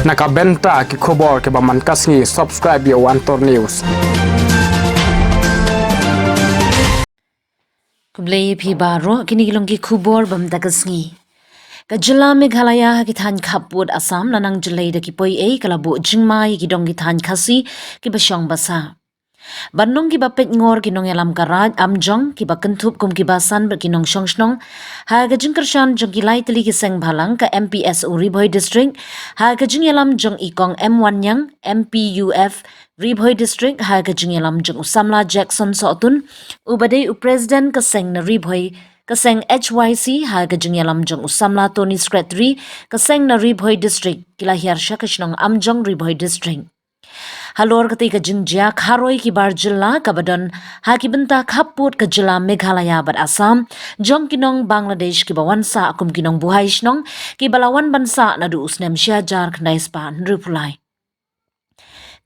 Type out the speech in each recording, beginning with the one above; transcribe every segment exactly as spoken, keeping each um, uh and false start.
Na ka bynta ki khubor kiba man ka sngi, subscribe ïa u Antor News. Khublei phi baroh, kine ki long ki khubor ba mynta ka sngi. Ka jylla Meghalaya ha ki thaiñ khappud Assam la nang jlei da ki poi ei ka la buh jingma ïa ki dong ki thaiñ Khasi kiba shong basa. Ban long kiba peit ngor ki nongïalam ka Raid Amjong kiba kynthup kum ki basan bad ki nongshong shnong ha ka jingkyrshan jong ki lai tylli ki seng bhalang, ka M P S O Ri Bhoi District ha ka jingïalam jong i Kong M Wanniang, M P U F Ri Bhoi District ha ka jingïalam jong u samla Jackson Sohtun uba dei u president ka seng na Ri Bhoi, ka seng H Y C ha ka jingïalam jong u samla Tony, secretary ka seng na Ri Bhoi District, ki la hiar sha ka shnong Amjong, Ri Bhoi District. Halor katei ka jingjia kharoi ki bar jylla kaba don ha ki bynta khappud ka jylla Meghalaya bad Assam jong ki nong Bangladesh kiba wan sah kum ki nongbuhai shnong kiba la wan ban sah naduh u snem shi hajar khyndai spah hynriewphew lai,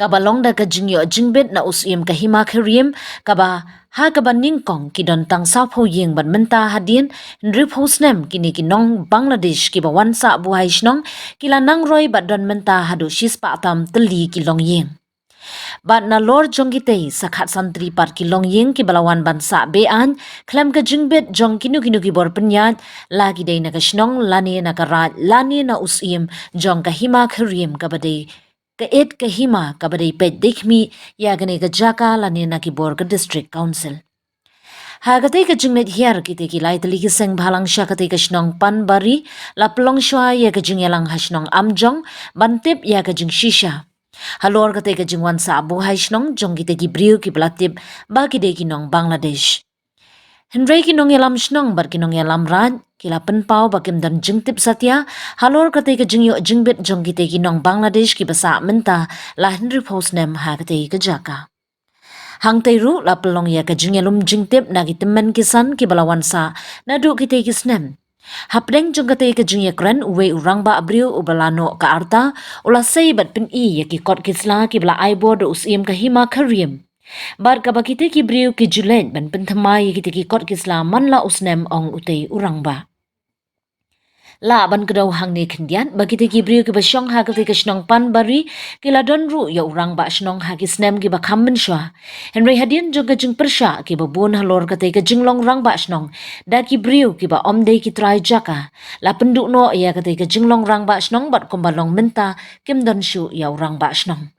kaba long da ka jingïoh jingbit na u Syiem ka Hima Kyriem, kaba ha kaba nyngkong ki don tang sawphew ïing bad mynta hadien hynriewphew snem kine ki nong Bangladesh kiba wan sah buhai shnong ki la nang roi bad don mynta haduh shispah tam tylli ki longïing. Bad nalor jong kitei sa khatsan tylli pat ki longïing kiba la wan ban sah be-aiñ khlem ka jingbit jong kino kino ki bor pynïaid, la ki dei na ka shnong lane na ka raid lane na u Syiem jong ka Hima Kyriem kaba dei ka eit ka hima kaba dei peit dei khmih ïa kane ka jaka lane na ki bor ka District Council. Ha katei ka jingleit hiar kitei ki lai tylli ki seng bhalang sha katei ka shnong Panbari la pynlong shuwa ïa ka jingïalang ha shnong Amjong ban tip ïa ka jingshisha halor katei ka jingwan sah buhai shnong jong kitei ki briew kiba la tip ba ki dei ki nong Bangladesh. Hynrei ki nongïalam shnong bad ki nongïalam raid ki la pynpaw ba kim don jingtip satia halor katei ka jingïoh jingbit jong kitei ki nong Bangladesh kiba sah mynta la hynriewphew snem ha katei ka jaka. Hangtei ruh la pynlong ïa ka jingïalum jingtip na ki tymmen ki san kiba la wan sah naduh kitei ki snem. Hapdeng jong katei ka jingïakren, uwei u rangbah briew uba la noh ka arta u la sei bad pyni ïa ki kot ki sla kiba la ai bor da u Syiem ka Hima Kyriem, bad kaba kitei ki briew ki ju leit ban pynthymmai ïa kitei ki kot ki sla man la u snem, ong utei u rangbah. Lah ban kdew hangne khyndiat ba kitei ki briew kiba shong ha katei ka shnong Panbari ki la don ruh ïa u rangbah shnong ha ki snem kiba kham mynshuwa. Hynrei hadien jong ka jingpyrshah kiba bun halor katei ka jinglong rangbah shnong da ki briew kiba ym dei ki trai jaka, la pynduh noh ïa katei ka jinglong rangbah shnong bad kumba long mynta kim don shuh ïa u rangbah shnong.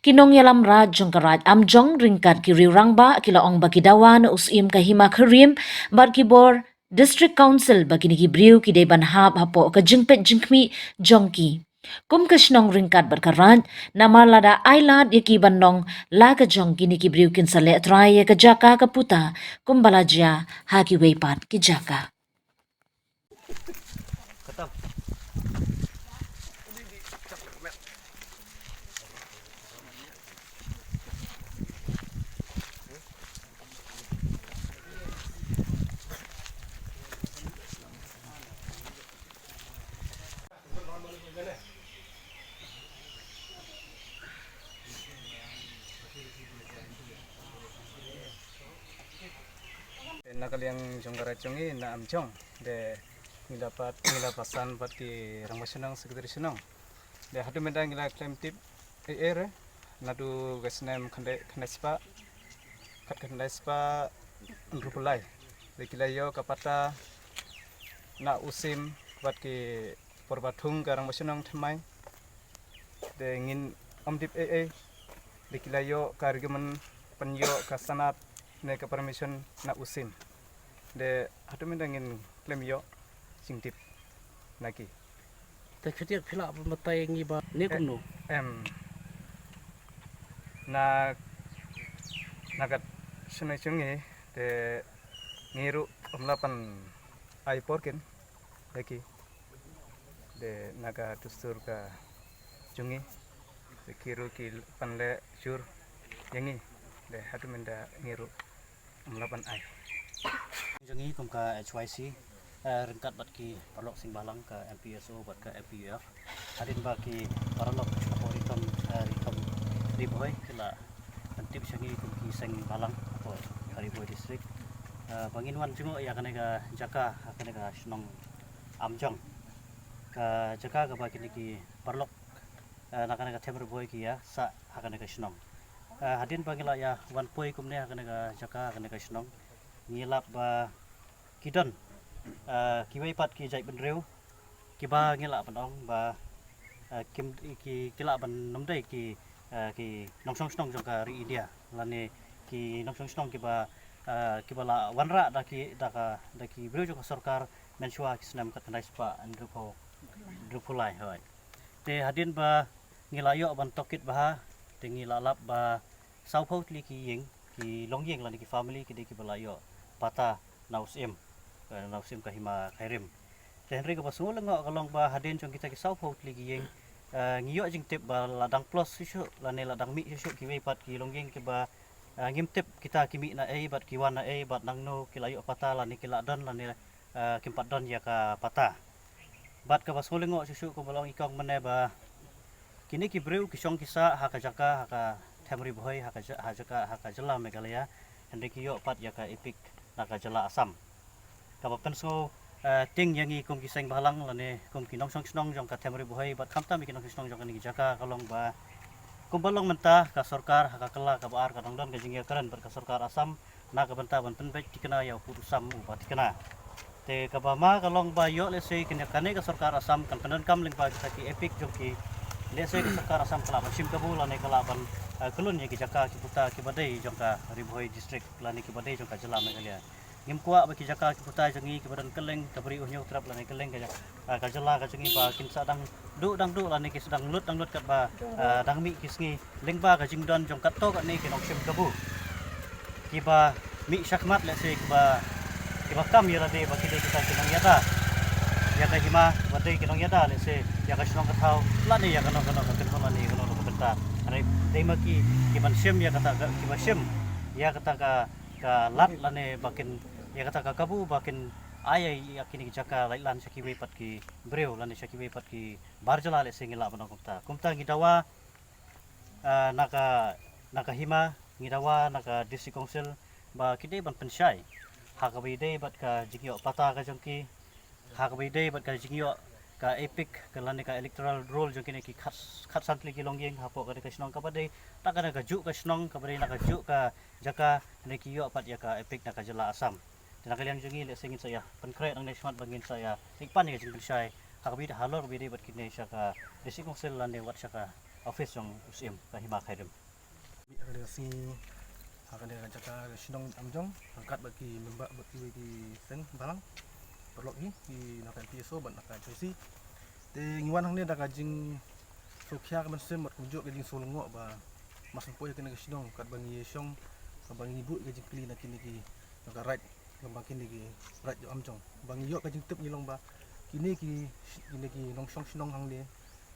Ki nongïalam raid jong ka raid Amjong ryngkat ki riew rangbah ki la ong ba ki dawa na u Syiem ka Hima Kyriem bad ki bor District Council ba kine ki briew ki dei ban hap hapoh ka jingpeit jingkhmih jong ki. Kum ka shnong ryngkat bad ka raid, namar lada ai lad ïa ki ban long la ka jong, kine ki briew kin sa leh trai ïa ka jaka ka puta kumba la jia ha kiwei pat ki jaka. Na ka liang jong ka raid jong ngi na Amjong, de ngi la pat, ngi la pasan pat ki rangbah shnong, secretary shnong. De haduh mynta ngi la khlem tip ei ei re, naduh ka snem khyndai, khyndai spah, khat khyndai spah hynriewphew lai. De ki la ïoh ka pata na u Syiem bad ki por ba thung ka rangbah shnong thymmai. De ngin ym tip ei ei. De ki la ïoh ka agreement, pynïoh ka sanad ne ka permission na u Syiem. De haduh mynta ngin khlem ïoh jingtip na ki. Te khyndiat phi lah ban batai ngi ba ne kumno? Em, na, na ka shnong jong ngi, te ngi ruh ym lah ban ai por kin ïa ki. De na ka dustur ka jong ngi, de ki ruh ki pan leh jur ïa ngi. De haduh mynta ngi ruh ym lah ban ai. Jong ngi kum ka H Y C, eh, ryngkat bad ki paralok seng bhalang ka M P S O bad ka M P U F. Hadien ba ki paralok hapoh Ri Kham, eh, Ri Kham Ri Bhoi ki la pyntip sha ngi kum ki seng bhalang hapoh ka Ri Bhoi District, eh, ba ngin wan jngoh ïa kane ka jaka, kane ka shnong Amjong. Ka jaka kaba kine ki paralok eh, na kane ka them Ri Bhoi ki ïa sah ha kane ka shnong. Eh, hadien ba ngi la ïa wan poi kumne ha kane ka jaka, ha kane ka shnong, ngi lap ba ki don, eh, kiwei pat ki jaitbynriew kiba ngi lah ban ong ba, eh, kim, ki, ki lah ban nym dei ki, eh, ki nongshong shnong jong ka ri India, lane ki nongshong shnong kiba, eh, kiba la wanrah da ki, da ka, da ki briew jong ka sorkar mynshuwa ki snem khatkhyndai spah hynriewphew, hynriewphew lai, hooid. Te hadien ba ngi la ïoh ban tohkit bha, te ngi la lap ba sawphew tylli ki ïing, ki longïing lane ki family ki dei kiba la ïoh patta na u syiem, eh, na u syiem ka Hima Khyrim. Te hynrei kaba sngewlyngngoh ka long ba hadien jong kita ki sawphew tylli ki ïing, eh, ngi ïoh jingtip ba la dang plus shuh shuh lane la dang mih shuh shuh kiwei pat ki longïing kiba, eh, ngim tip kita ki mih na ei bad ki wan na ei bad nangno, ki la ïoh patta lane ki la don lane, eh, kim pat don ïa ka patta. Bad kaba sngewlyngngoh shuh shuh kumba long i kong mynne ba kine ki briew ki shong ki sah ha ka jaka, ha ka them Ri Bhoi, ha ka ja-, ha jaka, ha ka jylla Meghalaya, hynrei ki ïoh pat ïa ka EPIC na ka jylla Assam. Kaba pynsngew, eh, tieng ïa ngi kum ki seng bhalang lane kum ki nongshong shnong jong ka them Ri Bhoi bad khamtam ki nongshong shnong jong kane ka jaka ka long ba kumba long mynta ka sorkar ha ka kylla kaba ar ka dang don ka jingïakren bad ka sorkar Assam na ka bynta ban pynbeit thikna ïa u pud u sam uba thikna. Te kaba ma ka long ba ïoh lehse kane, kane ka sorkar Assam kan pyndonkam lyngba kita ki EPIC jong ki. Lehse ka sorkar Assam ka lah ban shim kabu lane ka lah ban, eh, kyllon ïa ki jaka ki puta kiba dei jong ka Ri Bhoi District lane kiba dei jong ka jylla Meghalaya. Ngim kwah ba ki jaka ki puta jong ngi kiba don kylleng ka Bri U Hynñiewtrep lane kylleng ka jaka, ah, ka jylla ka jong ngi ba kin sa dang duh dang duh lane ki sa dang lut dang lut katba, ah, dang mih ki sngi lyngba ka jingdon jong katto katne ki nongshim kabu kiba mih shakhmat lehse kiba, kiba kam ïa lade ba ki dei kita ki nongïada ïa ka hima, ba dei ki nongïada lehse ïa ka shnong ka thaw lane ïa kano kano ka kynhun lane ïa kano kano ka bynta. Hynrei dei ma ki kiban shim ïa kata ka, kiba shim ïa kata ka, ka lad lane ba kin ïa kata ka kabu ba kin ai ïa kine ki jaka laitlan sha kiwei pat ki briew lane sha kiwei pat ki bar jylla lehse ngi lah ban ong kumta. Kumta ngi dawa, ah, na ka, na ka hima, ngi dawa na ka District Council ba ki dei ban pynshai ha kaba ïadei bad ka jingïoh patta ka jong ki, ha kaba ïadei bad ka jingïoh ka EPIC ka lane ka electoral roll jong kine ki khat, khatsan tylli ki longïing hapoh kane ka shnong kaba dei na kane kajuh ka shnong kaba dei na kajuh ka jaka, ne ki ïoh pat ïa ka EPIC na ka jylla Assam. Te na ka liang jong ngi lehse ngin sa ïa pynkhreh nangne shakhmat ba ngin sa ïa leit pan ïa ka jingpynshai ha kaba ïadei halor kaba ïadei bad kine sha ka District Council lane wat sha ka office jong u Syiem ka Hima Khyrim. Ha kane ka sngi, ha kane ka jaka ka shnong Amjong, ryngkat bad ki member bad kiwei ki seng balang, paralok hi, ki na ka M P S O bad na ka H I C. Te ngi wan hangne da ka jingsngewkhia ka mynsiem bad kumjuh ka jingsngew lyngngoh ba mar shu poi ha kane ka shnong katba ngi shong, katba ngi buh ka jingkylli na kine ki, na ka raid, katba kine ki raid jong Amjong. Ba ngi ïoh ka jingtip ngi long ba kine ki, kine ki nongshong shnong hangne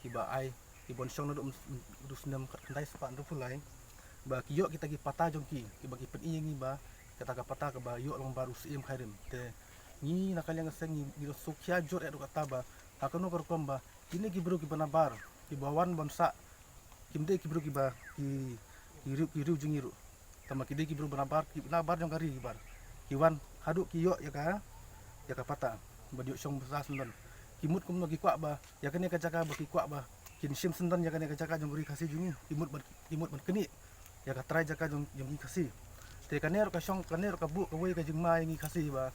kiba ai, kiba wan shong naduh, naduh snem khatkhyndai spah hynriewphew lai, ba ki ïoh kita ki patta jong ki, kiba ki pyni ïa ngi ba kata ka patta kaba ïoh lyngba u Syiem Khyrim. Te ngi na ka liang ka seng ngi, ngi sngewkhia jur ïa kata ba ha kano ka rukom ba kine ki briew kiba nabar, kiba wan ban sah, kim dei ki briew kiba ki, ki riew, ki riew jong ngi ruh. Tangba ki dei ki briew ba nabar, ki nabar jong ka ri ki bar. Ki wan haduh ki ïoh ïa ka, ïa ka patta ban ïoh shong ban sah syndon. Ki mut kumno, ki kwah ba ïa kane ka jaka ba ki kwah ba kin shim syndon ïa kane ka jaka jong ka ri Khasi jong ngi, ki mut ban, ki mut ban knieh ïa ka trai jaka jong, jong ngi Khasi. Te kane ruh ka shong, kane ruh ka buh kawei ka jingma ïa ngi Khasi ba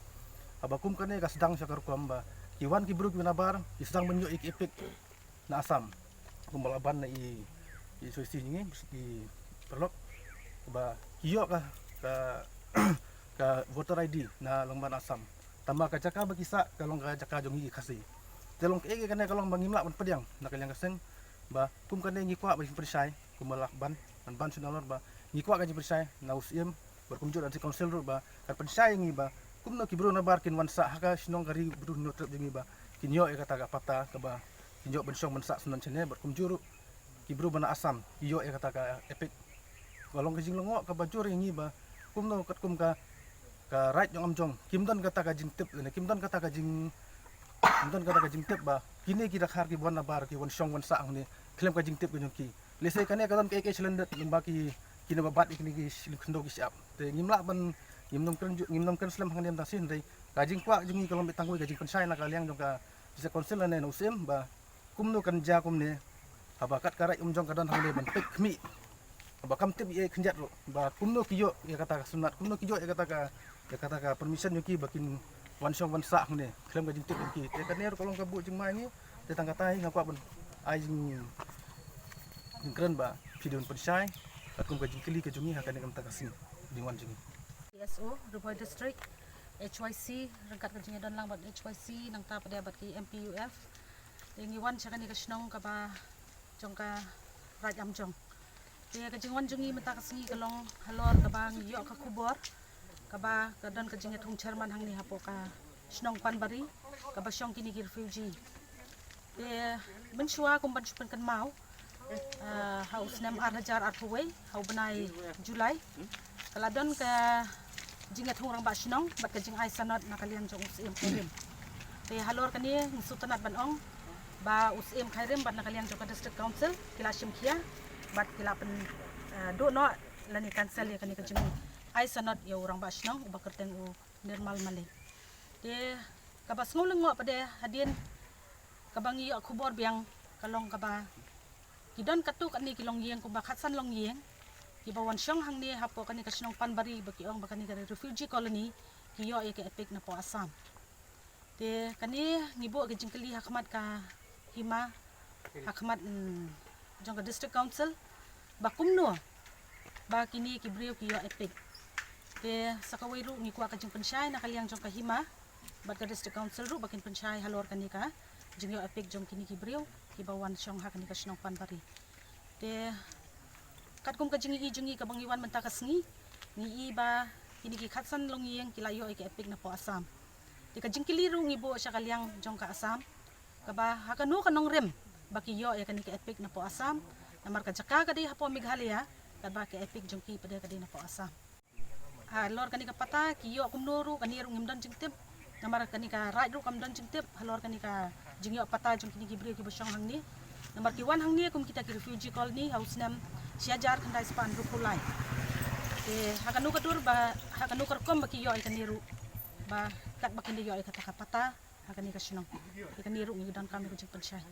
haba kum kane ka sdang sha ka rukom ba ki wan ki briew kiba nabar, ki sdang ban ïoh ïa ki EPIC na Assam. Kumba la ban na i, i Soisi jong ngi, i paralok, ba ki ïoh ka, ka, ka voter I D na lyngba na Assam. Tangba ka jaka ba ki sah ka long ka jaka jong ngi ki Khasi. Te long kaei kaei kane ka long ba ngim lah ban pdiang na ka liang ka seng ba kum kane ngi kwah ba jingpynshai, kumba la ban, ban ban shu nalor ba ngi kwah ka jingpynshai na u Syiem bad kumjuh na District Council ruh ba kan pynshai ïa ngi ba kumno ki briew nabar kin wan sah ha ka shnong ka ri Bru Hynñiewtrep jong ngi ba kin ïoh ïa kata ka patta kaba kin ïoh ban shong ban sah syndon shane bad kumjuh ruh ki briew ba na Assam ki ïoh ïa kata ka EPIC. Ka long ka jinglyngngoh kaba jur ïa ngi ba kumno katkum ka, ka raid jong Amjong kim don kata ka jingtip, ne kim don kata ka jing, kim don kata ka jingtip ba kine ki dkhar kiba wan nabar ki wan shong wan sah hangne khlem ka jingtip ka jong ki. Lehse kane ka don kaei kaei shalyndet lyngba ki, kine ba bat ïa kine ki sh-, khyndew ki shyiap. Te ngim lah ban, ngim nym kren ju-, ngim nym kren slem hangne mynta shisien, hynrei ka jingkwah jong ngi ka long beit tang kawei ka jingpynshai na ka liang jong ka District Council lane na u Syiem ba kumno kan jia kumne. Ba kat ka Raid Umjong ka don hangne ban peit khmih. Ba kam tip ïa khyndiat ruh ba kumno ki ïoh ïa kata ka sumnat, kumno ki ïoh ïa kata ka, ïa kata ka permission ïa ki ba kin wan shong wan sah hangne khlem ka jingtip ïa ki. Te kane ruh ka long ka buh jingma ïa ngi. Te tang kata hi nga kwah ban ai jing, jingkren ba phi dei ban pynshai katkum ka jingkylli ka jong ngi ha kane ka mynta ka sngi, jingwan jong ngi. P S O Ri Bhoi District, H Y C ryngkat ka jingïadon lang bad H Y C, nangta pat de bad ki M P U F. Te ngi wan sha kane ka shnong kaba jong ka Raid Umjong. Te ka jingwan jong ngi mynta ka sngi ka long halor kaba ngi ïoh ka khubor kaba ka don ka jingïathung chairman hangne hapoh ka shnong Panbari kaba shong kine ki refugee. Te mynshuwa kum ban shu pynkynmaw, ah, ha u snem ar hajar arphew wei, ha u bnai July, ka la don ka jingïathung rangbah shnong bad ka jingai sanot na ka liang jong u Syiem Khyrim. Te halor kane ngi sngewtynnat ban ong ba u Syiem Khyrim bad na ka liang jong ka District Council ki la shim khia bad ki la pyn, ah, duh noh lane cancel ïa kane ka jingai sanot ïa u rangbah shnong uba kyrteng u Nirmal Malik. Te kaba sngew lyngngoh pat de hadien kaba ngi ïoh khubor biang ka long kaba ki don katto katne ki longïing kumba khatsan longïing kiba wan shong hangne hapoh kane ka shnong Panbari ba ki ong ba kane ka refugee colony, ki ïoh ïa ka EPIC napoh Assam. Te kane ngi buh ka jingkylli ha khmat ka hima, ha khmat, mm, jong ka District Council ba kumno ba kine ki briew ki ïoh EPIC. Te sa kawei ruh ngi kwah ka jingpynshai na ka liang jong ka hima bad ka District Council ruh ba kin pynshai halor kane ka jingïoh EPIC jong kine ki briew kiba wan shong ha kane ka shnong Panbari. Te katkum ka jingïohi jong ngi kaba ngi wan mynta ka sngi, ngi i ba kine ki khatsan longïing ki la ïoh ïa ka EPIC napoh Assam. Te ka jingkylli ruh ngi buh sha ka liang jong ka Assam kaba ha kano ka nongrim ba ki ïoh ïa kane ka EPIC napoh Assam, namar ka jaka ka dei hapoh Meghalaya, katba ka EPIC jong ki pat de ka dei napoh Assam. Halor kane ka patta ki ïoh kumno ruh, kane ruh ngim don jingtip. Namar kane ka Raid ruh kam don jingtip halor kane ka jingïoh patta jong kine ki briew kiba shong hangne. Namar ki wan hangne kum kita ki refugee colony ha u snem shi hajar khyndai spah hynriewphew lai. Te ha kano ka dur ba, ha kano ka rukom ba ki ïoh ïa kane ruh, ba katba kin da ïoh ïa kata ka patta ha kane ka shnong. Ïa kane ruh ngi donkam ïa ka jingpynshai.